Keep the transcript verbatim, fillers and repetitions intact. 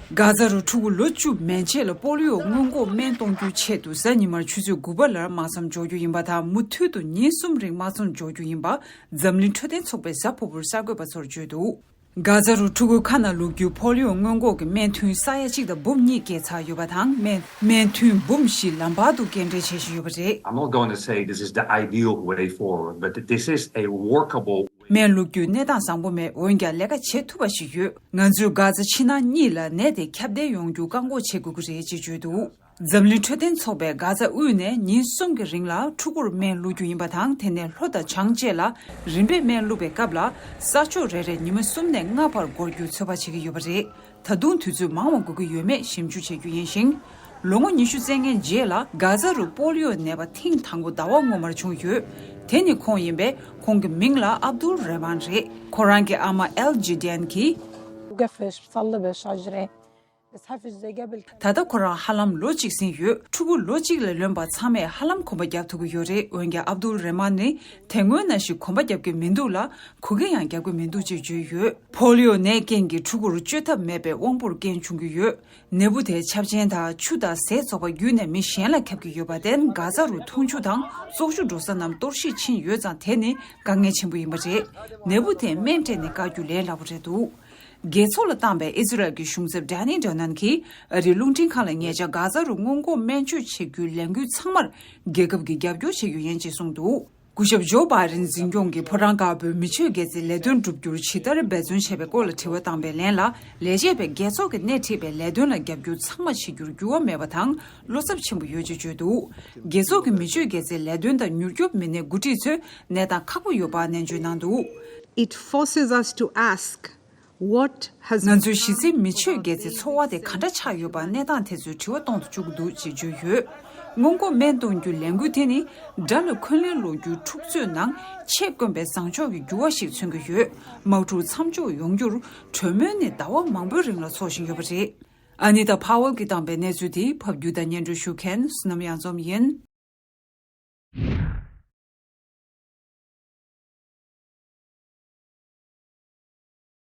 གྷ་ཛ་རུ་ཕྲུ་གུ་ལོ་བཅུ་མན་ཆད་ལ་པོ་ལི་ཡོ་སྔོན་འགོག་སྨན་གཏོང་རྒྱུའི་ཆེད་དུ་གཟའ་ཉི་མར་ཆུ་ཚོད་དགུ་པ་ལ་དམག་མཚམས་འཇོག་རྒྱུ་ཡིན་པ་དང་། མུ་མཐུད་དུ་ཉིན་གསུམ་རིང་དམག་མཚམས་འཇོག་རྒྱུ་ཡིན་པ་འཛམ་གླིང་འཕྲོད་བསྟེན་ཚོགས་པས་གཟའ་ཕུར་བུར་གསར་འགོད་པ་ཚོར་བརྗོད་འདུག་གྷ་ཛ་རུ་ཕྲུ་གུའི་ཁ་ནང་བླུག་རྒྱུའི་པོ་ལི་ཡོ་སྔོན་འགོག་གི་སྨན་ཐུན་ས་ཡ་གཅིག་དང་འབུམ་གཉིས་བརྒལ་ཚར་ཡོད་པ་དང་། སྨན་སྨན་ཐུན་འབུམ་བཞི་ལམ་བར་དུ་སྐྱེལ་འདྲེན་བྱེད་བཞིན་ཡོད་པ་རེད། I'm not going to say this is the ideal way forward, but this is a workable སྨན་བླུག་རྒྱུའི་གནས་སྟངས་བཟང་པོ་མེད། འོན་ཀྱང་ལས་ཀ་བྱེད་ཐུབ་པ་ཞིག་ཡོད། ང་ཚོས་གྷ་ཛ་ཕྱི་ནང་གཉིས་ལ་ནད་དེ་ཁྱབ་གདལ་ཡོང་རྒྱུ་བཀག་འགོག་བྱེད་དགོས་ཀྱི་རེད་ཅེས་བརྗོད་འདུག་འཛམ་གླིང་འཕྲོད་བསྟེན་ཚོགས་པས་གྷ་ཛ་དབུས་ནས་ཉིན་གསུམ་གྱི་རིང་ལ་ཕྲུ་གུར་སྨན་བླུག་རྒྱུ་ཡིན་པ་དང་། དེ་ནས་ལྷོ་དང་བྱང་བཅས་ལ་རིམ་པས་སྨན་བླུག་པའི་སྐབས་ལ་ས་ཕྱོགས་རེ་རེར་ཉི་མ་གསུམ་ནས་ལྔ་བར་འགོར་རྒྱུའི་ཚོད་དཔག་བྱེད་ཀྱི་ཡོད་པ་རེད། ད་དུང་དུས་ཚོད་མང་བ་འགོར་གྱི་ཡོད་མེད་ཞིབ་འཇུག་བྱེད་རྒྱུ་ཡིན་ཞིང་། ལོ་ངོ་ཉི་ཤུ་རྩ་ལྔའི་རྗེས་ལ་གྷ་ཛ་རུ་པོ་ལི་ཡོ་ནད་པ་ཐེངས་དང་པོ་ཟླ་བ་སྔོན་མར་བྱུང་ཡོད། དེ་ནི་ཁོང་ཡིན་པས། ཁོང་གི་མིང་ལ་ཨབ་དུལ་རེ་མན་རེད། ཁོ་རང་གི་ཨ་མ་ཨེལ་ཇི་ཌན་གྱིས། وقفش بصلبش عجري. بس حفش زي قبل. ད་ལྟ་ཁོ་རང་ཧ་ལམ་ལོ་གཅིག་ཟིན་ཡོད། ཕྲུ་གུ་ལོ་གཅིག་ལ་ལོན་པ་ཚང་མས་ཧ་ལམ་གོམ་པ་རྒྱབ་ཐུབ་ཀྱི་ཡོད་རེད། འོན་ཀྱང་ཨབ་དུལ་རེ་མན་ནི་དེ་སྔོན་ནང་བཞིན་གོམ་པ་རྒྱབ་ཀྱི་མི་འདུག་ལ། གུ་གེ་ཡང་རྒྱབ་ཀྱི་མི་འདུག་ཅེས་བརྗོད་ཡོད། པོ་ལི་ཡོ་ནད་རྐྱེན་གྱིས་ཕྲུ་གུར་བཅོས་ཐབས་མེད་པའི་དབང་པོར་རྐྱེན་བྱུང་གི་ཡོད། ནད་འབུ་དེ་ཆབ་ཆེན་དང་ཆུ་དང་ཟས་བཙོག་པ་བརྒྱུད་ནས་མི་གཞན་ལ་ཁྱབ་ཀྱི་ཡོད་པར་བརྟེན། གྷ་ཛ་རུ་འཐུང་ཆུ་དང་བཙོག་ཆུ་འགྲོ་ས་རྣམས་གཏོར་བཤིག་ཕྱིན་ཡོད་ཙང་། དེ་ནི་དཀའ་ངལ་ཆེན་པོ་ཡིན་པ་རེད། ནད་འབུ་དེ་སྨན་སྤྲད་ནས་བཀག་རྒྱུ་ལས་སླ་པོ་རེད་འདུག་རྒྱལ་ཚོགས་ལ་བཏང་པའི་ཨི་ཛི་རལ་གྱི་གཞུང་ཚབ་ཌན་ནི་ཌོ་ནན་གྱིས་ཨ་རིའི་རླུང་འཕྲིན་ཁང་ལ་ཉེ་ཆར་གྷ་ཛ་རུ་སྔོན་འགོག་སྨན་བཅོས་བྱེད་རྒྱུའི་ལས་འགུལ་ཚང་མར་རྒྱལ་ཁབ་ཀྱིས་རྒྱབ་སྐྱོར་བྱེད་རྒྱུ་ཡིན་ཅེས་གསུངས་འདུག་སྐུ་ཞབས་ཇོ་བྷའི་ཌེན་འཛིན་སྐྱོང་གིས་ཕོ་བྲང་དཀར་པོའི་མི་ཆོས་དགེ་རྩའི་ལས་དོན་བསྒྲུབ་རྒྱུར་ཇི་ལྟར་འབད་བརྩོན་བྱས་པའི་སྐོར་ལ་དྲི་བ་བཏང་པའི་ལན་ལ། ལས་བྱེད་པས་རྒྱལ་ཚོགས་ཀྱིས་སྣེ་ཁྲིད་པའི་ལས་དོན་ལ་རྒྱབ་སྐྱོར་ཚང་མ་བྱེད་རྒྱུར་འགྱུར་བ་མེད་པ་དང་། བློ་འཚབ་ཆེན་པོ་ཡོད་ཅེས་བརྗོད་འདུག་རྒྱལ་ཚོགས་ཀྱི་མི་ཆོས་དགེ་རྩའི་ལས་དོན་དང་མྱུར་སྐྱོབ་མི་སྣའི་འགོ་ཁྲིད་ཚོས་གནས་སྟངས་ཁག་པོ་ཡོད་པ་ནན་བརྗོད་གནང་འདུག It forces us to ask what has ང་ཚོས་གཞི་རྩའི་མི་ཆོས་དགེ་རྩའི་འཚོ་བ་དེ་ག་འདྲ་ཆགས་ཡོད་པ་གནས་སྟངས་དེ་ཚོའི་དྲི་བ་གཏོང་དུ་བཅུག་གི་འདུག་ཅེས་བརྗོད་ཡོད། སྔོན་འགོག་སྨན་གཏོང་རྒྱུའི་ལས་འགུལ་དེ་ནི་དགྲ་ལ་འཁོན་ལན་སློག་རྒྱུའི་འཁྲུག་རྩོད་ནང་ཆེད་བསྐོན་པའི་བཟང་ཕྱོགས་ཀྱི་འགྱུར་བ་ཞིག་མཚོན་གྱི་ཡོད། དམག་འཁྲུག་མཚམས་འཇོག་ཡོང་རྒྱུར་གྲོས་མོལ་ནི་ཟླ་བ་མང་པོའི་རིང་ལ་འཚོགས་བཞིན་ཡོད་པ་རེད། ཨ་ནི་ཏཱ་ཕ་ཝལ་གྱིས་བཏང་པའི་གནས་ཚུལ་དེ་ཕབ་སྒྱུར་དང་སྙན་སྒྲོན་ཞུ་མཁན་བསོད་ནམས་གཡང་འཛོམས་ཡིན།